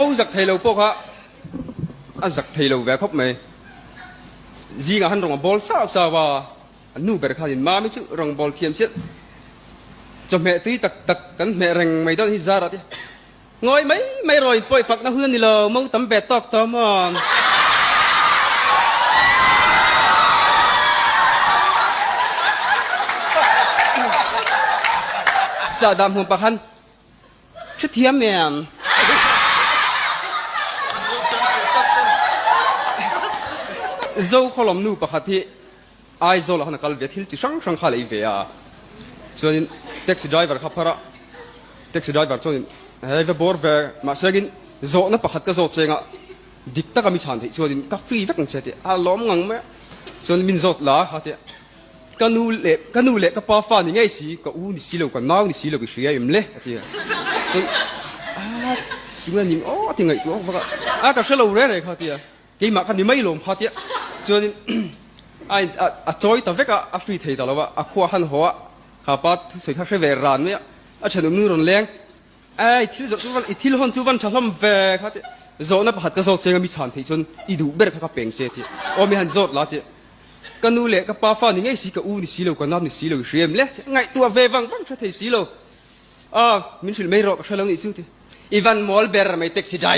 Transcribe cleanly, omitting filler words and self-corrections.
Ho zak thei lo pawh kha a zak thei lo ve khawp mai. Zingah han rawng a bawl sauh sauh a, a nu ber khanin Mami chu rawng bawl thiam chiah chawhmeh tui tak tak kan hmeh reng mai dawn hi zar a ti. Ngawi mai mai rawin pawi fakna hun a ni lo, mo tam ve tawk tawh maw? Sahdah hmuam pakhan Hrethiam em? Zo khawlawm nu pakhat hi Aizawl ah khan a kal ve a, thil chi hrang hrang kha a lei ve a. Chuanin taxi driver kha phar a, taxi driver chuanin hei va bawr ve mahse angin zawhna pakhat ka zawt cheng a, dik taka mi chhan theih chuanin ka free vek ang che a ti a, a lawm ngang mai a. Chuan min zawt la kha a ti a. Ka nu leh ka nu leh ka pa fa ni ngei si, ka u ni si lo, ka nau ni si lo i hria em le? a ti a. Chuan a tunge ning aw a ti ngaihtuah vak a, a ka hre lo reng reng kha a ti a, keimah kha ni mai lawm kha a ti a. Chuanin a in a chawi ta vek a, a free thei ta lo a, a khua han haw a, kha pa thusawi kha hre ve ran mai a, a thenawm nu rawn leng, Ei, thil zawh chu van, i thil hawn chu van tha hlawm ve kha ti. Zawhna pakhat ka zawt cheng a mi chhan theih chuan i duh ber kha ka peng che ti. Aw mi han zawt la ti. Ka nu leh ka pa fa ni ngei si, ka u ni si lo, ka nau ni si lo i hria em le? Ti. Ngaihtuah ve vang vang hre thei si lo. A, min hrilh mai rawh ka hre lo nih chu ti. I van mawl ber mai taxi driver.